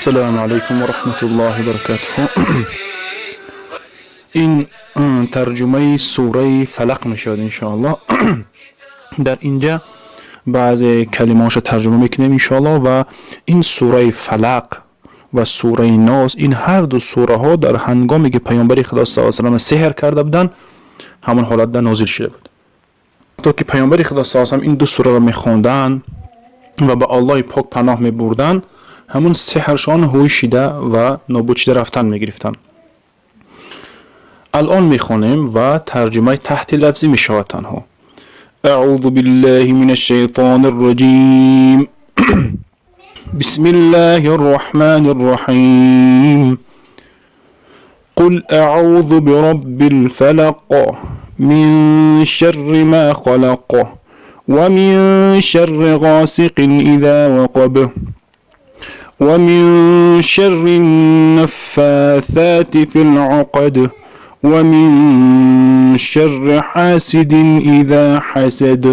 Ассалому алайкум ва раҳматуллоҳи ва баракатуҳ. Ин тарҷумаи сураи Фалақ мешавад, иншоаллоҳ. Дар инҷа баъзе калимаҳоша тарҷума мекунем, иншоаллоҳ. Ва ин сураи Фалақ ва сураи Нос, ин ҳар ду сураҳо дар ҳангоме ки паёмбари Худо саллаллоҳу алайҳи васаллам сеҳр карда буданд, ҳамон ҳолатда нозил шуда буд. То ки паёмбари Худо саллаллоҳу алайҳи васаллам ин ду сураро мехонданд ва ба Аллоҳи пок паноҳ мебурданд, ҳамун сеҳршон ҳуй шида ва нобуд шида рафтан мегирифтанд. Алъон мехонем ва тарҷумаи таҳти лафзӣ мешавад танҳо. Аъузу биллаҳи мина шайтони рраҷим. Бисмиллаҳи рраҳмани рраҳим. Қул аъузу бироббил фалақ, мин шарри ма халақ, ва мин шарри ғосиқин иза вақаб, ва мин шарри наффосати фил уқад, ва мин шарри ҳасидин иза ҳасад.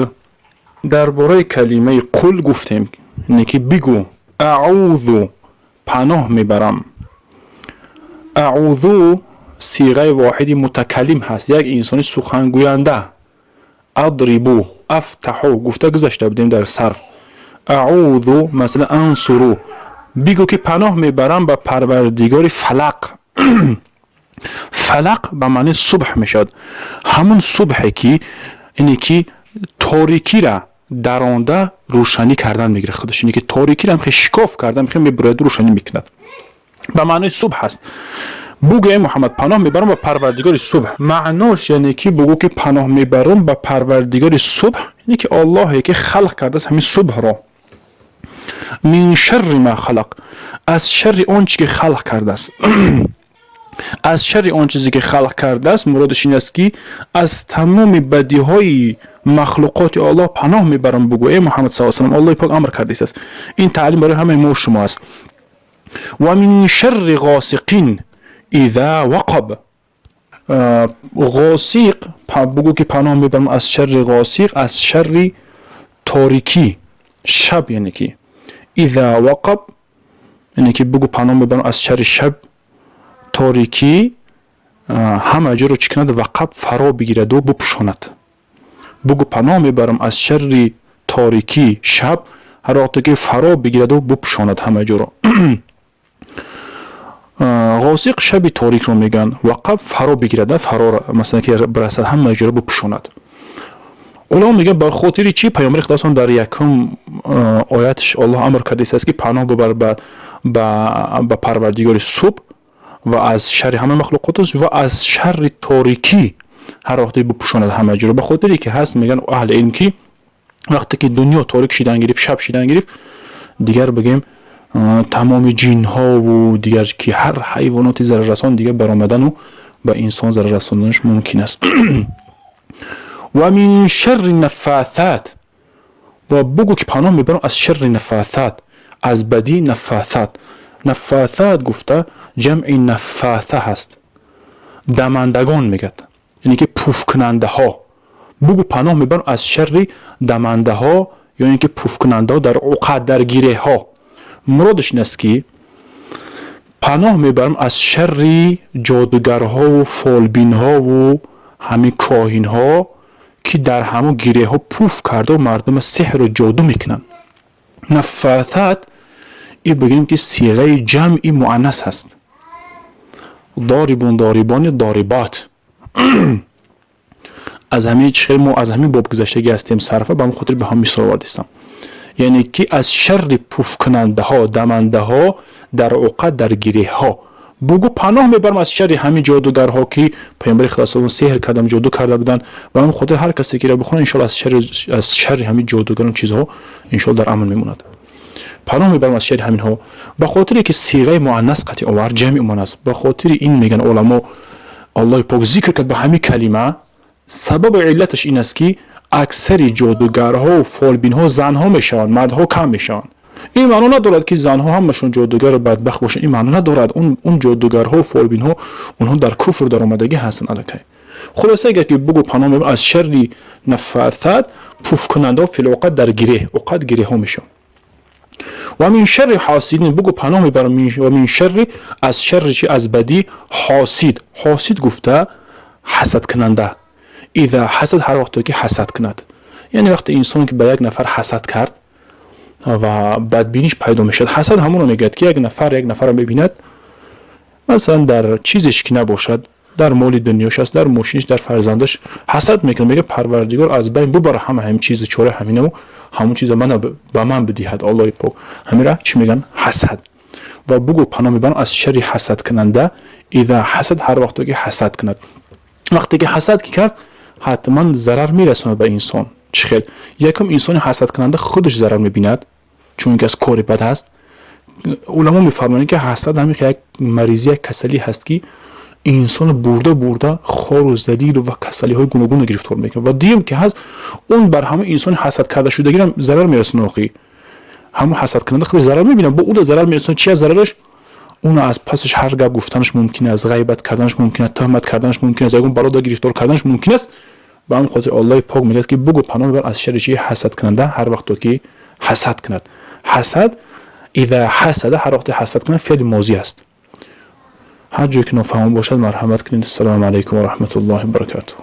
Дар бораи калимаи қул гуфтем, яъне ки бигӯ, аъузу, паноҳ мебарам. Аъузу сиғаи воҳиди мутакаллим ҳаст, як инсони сухангӯянда. Адрибу, афтаҳу гуфта гузашта будем дар сарф. Аъузу, масалан, ансуру. Бигӯ ки паноҳ мебарам ба Парвардигори Фалақ. Фалақ ба маънии субҳ мешавад, ҳамун субҳе ки ине ки торикира даронда рӯшанӣ кардан мегирад худаш, ине ки торикира хе шикоф кардан мехе мебурояд, рӯшанӣ мекунад, ба маънои субҳ аст. Бугӯ, эй Муҳаммад, паноҳ мебарам ба Парвардигори субҳ. Маънош яъне ки бугӯ ки паноҳ мебарам ба Парвардигори субҳ, яъне ки Аллоҳе ки халқ кардааст ҳамин субҳро. Мин шарри ма халақ, аз шарри он чи ки халқ кардааст. Аз шарри он чизе ки халқ кардааст, муродаш ин аст ки аз тамоми бадиҳои махлуқоти Аллоҳ паноҳ мебарам, бугӯ, эй Муҳаммад саллаллоҳу алайҳи васаллам. Аллоҳи пок амр кардааст. Ин таълим барои ҳамаи мо шумо аст. Ва мин шарри ғосиқин иза вақаб. Ғосиқ, бугӯ ки паноҳ мебарам аз шарри ғосиқ, аз шарри торикӣ шаб, яъне ки иза вақаб, яъне ки бугӯ паноҳ мебарам аз шарри шаб, торикӣ ҳама ҷоро чӣ кунад? Вақаб, фаро бигираду бупӯшонад. Бугӯ паноҳ мебарам аз шарри торикӣ шаб, ҳар вақте ки фаро бигираду бупӯшонад ҳама ҷоро. Ғосиқ шаби торикро мегӯянд, вақаб фаро бигирад, фаро, масалан, ки бирасад, ҳама ҷоро бупӯшонад. Уламо мегӯянд, бар хотири чӣ паёмбари Худо дар якум оятш Аллоҳ амр кардааст, ки паноҳ бубар ба Парвардигори субҳ ва аз шарри ҳама махлуқот ва аз шарри торикӣ, ҳар вақте бупӯшонад ҳама ҷоро. Ба хотире ки ҳаст, мегӯянд аҳли илм, ки вақте ки дунё торик шидан гирифт, шаб шидан гирифт, дигар бигем, тамоми ҷинҳову дигар ки ҳар ҳайвоноти зараррасон дигар баромадану ба инсон зарар расонданаш мумкин аст. Ва мин шарри наффосат, ва бугӯ ки паноҳ мебарам аз шарри наффосат, аз бадии наффосат. Наффосат гуфта ҷамъи наффоса ҳаст, дамандагон мегӯяд, яъне ки пуфкунандаҳо. Бугӯ паноҳ мебарам аз шарри дамандаҳо ё ин ки пуфкунандаҳо дар уқад, дар гиреҳҳо. Муродаш ин аст, ки паноҳ мебарам аз шарри ҷодугарҳову фолбинҳову ҳамин коҳинҳо, ки дар ҳамон гиреҳҳо пуф карду мардума сеҳру ҷоду мекунанд. Наффосат и бигӯем ки сиғаи ҷамъи муаннас ҳаст. Дорибун, дорибони, дорибот. Аз ҳамин чихел мо аз ҳамин боб гузаштагӣ ҳастем сарфа, ба ҳамин хотир ба ҳам мисол овардистам. Яъне ки аз шарри пуфкунандаҳо, дамандаҳо дар уқад, дар гиреҳҳо. Бугӯ паноҳ мебарам аз шарри ҳамин ҷодугарҳо, ки паёмбари Худо саллаллоҳу сеҳр кардам, ҷоду карда буданд. Ба ҳамин хотир ҳар касе ки бихонад, иншоалло, аз шарри ҳамин ҷодугарон чизҳо иншоалло дар амн мемонад. Паноҳ мебарам аз шарри ҳаминҳо. Ба хотире ки сиғаи муаннас қатъи овард, ҷамъи муаннас, ба хотири ин мегӯянд уламо, Аллоҳи пок зикр кард ба ҳамин калима. Сабабу иллаташ ин аст, ки аксари ҷодугарҳову фолбинҳо занҳо мешаванд, мардҳо кам мешаванд. Ин маъно надорад, ки занҳо ҳамашон ҷодугару бадбахт бошанд, ин маъно надорад. Он ҷодугарҳо, фолбинҳо, онҳо дар куфр даромадагӣ ҳастанд аллакай. Хулоса, агар ки бугӯ паноҳ мебарам аз шарри наффосат, пуфкунандаҳо, фил уқад, дар гиреҳ, уқад гиреҳҳо мешаванд. Ва мин шарри ҳосидин, бугӯ, паноҳ мебарам, ва мин шарри, аз шарри чи? Аз бадӣ, ҳосид. Ҳосид гуфта ҳасадкунанда. Иза ҳасад, ҳар вақте ки ҳасад кунад, яъне вақте инсон ки ба як нафар ҳасад кард ва бадбиниш пайдо мешавад. Ҳасад ҳамонро мегӯяд, ки як нафар як нафарро мебинад, масалан, дар чизеш ки набошад, дар моли дунёш аст, дар мошиниш, дар фарзандаш, ҳасад мекунад, мегӯяд: «Парвардигор, аз байн бубара ҳама ҳамин чизи чора, ҳаминаву ҳамон чиза мана ба ман бидиҳад Аллоҳи пок». Ҳамира чӣ мегӯянд? Ҳасад. Ва бугӯ, паноҳ мебарам аз шарри ҳасадкунанда, иза ҳасад, ҳар вақте ки ҳасад кунад. Вақте ки ҳасад ки кард, ҳатман зарар мерасонад ба инсон. Чӣ хел? Якум, инсони ҳасадкунанда худаш зарар мебинад, чунки аз кори бад аст. Уламо мефармоянд, ки ҳасад ҳамин як маризӣ, як касалӣ ҳаст, ки инсоно бурда бурда хору залилу ва касалиҳои гуногунро гирифтор мекунад. Ва дуюм ки ҳаст, он бар ҳамон инсони ҳасад кардашудагирам зарар мерасонад. Охӣ, ҳамон ҳасадкунанда худаш зарар мебинад, бо ӯ зарар мерасонад. Чи аз зарараш? Уно аз пасаш ҳар гап гуфтанаш мумкин аст, ғайбат карданаш мумкин аст, туҳмат карданаш мумкин аст, ягон балода гирифтор карданаш мумкин аст. Ба ҳамин хотир Аллоҳи пок мегӯяд, ки бугӯ, паноҳ мебарам аз шарри чи? Ҳасадкунанда, ҳар вақто ки ҳасад кунад. Ҳасад, иза ҳасада, ҳар вақте ҳасад кунад, феъли мозӣ аст. Ҳар ҷое ки нофаҳмо бошад, марҳамат кунед. Ассалому алайкум ва раҳматуллоҳи ва баракатуҳ.